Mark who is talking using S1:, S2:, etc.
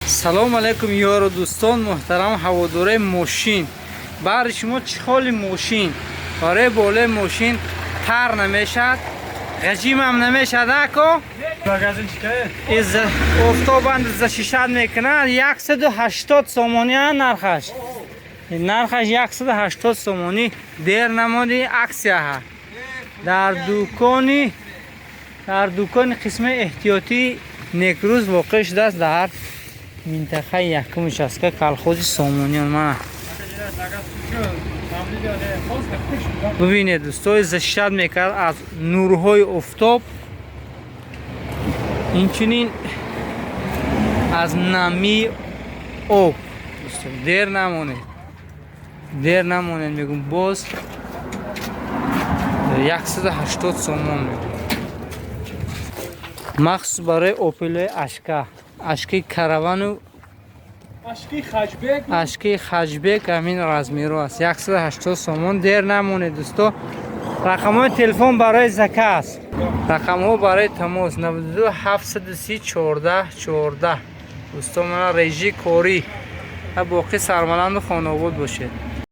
S1: Салому алайкум, ёру дӯстон, муҳтарам ҳаводораи мошин. Баҳри шумо чехоли мошин барои болои мошин, тар намешад, ғаҷимам намешад, ако офтобанд, защищать мекунад. 180 сомонӣ нархаш, нархаш 180 сомонӣ. Дер намоди, акция ҳа. Дар дукони қисми эҳтиётии Некрӯз воқеъ шудааст, дар минтақаи якум, участка, колхози Сомониён. Мана, бубинед, дӯстои, защищать мекард аз нурҳои офтоб, инчунин аз намии об. Дер намонед, дер намонед, мегум. Боз 180 сомон мегум. Махсус барои Опелои ашка, ашки каравану
S2: ашки хэтчбек.
S1: Ашки хэтчбек, ҳамин размеро аст, 180 сомон. Дер намонед, дӯсто. Рақамҳои телефон барои заказ, рақамҳо барои тамос: 92 730 14 14. Дӯсто, мана режи корӣ ва боқӣ сармаланду хонаобод бошед.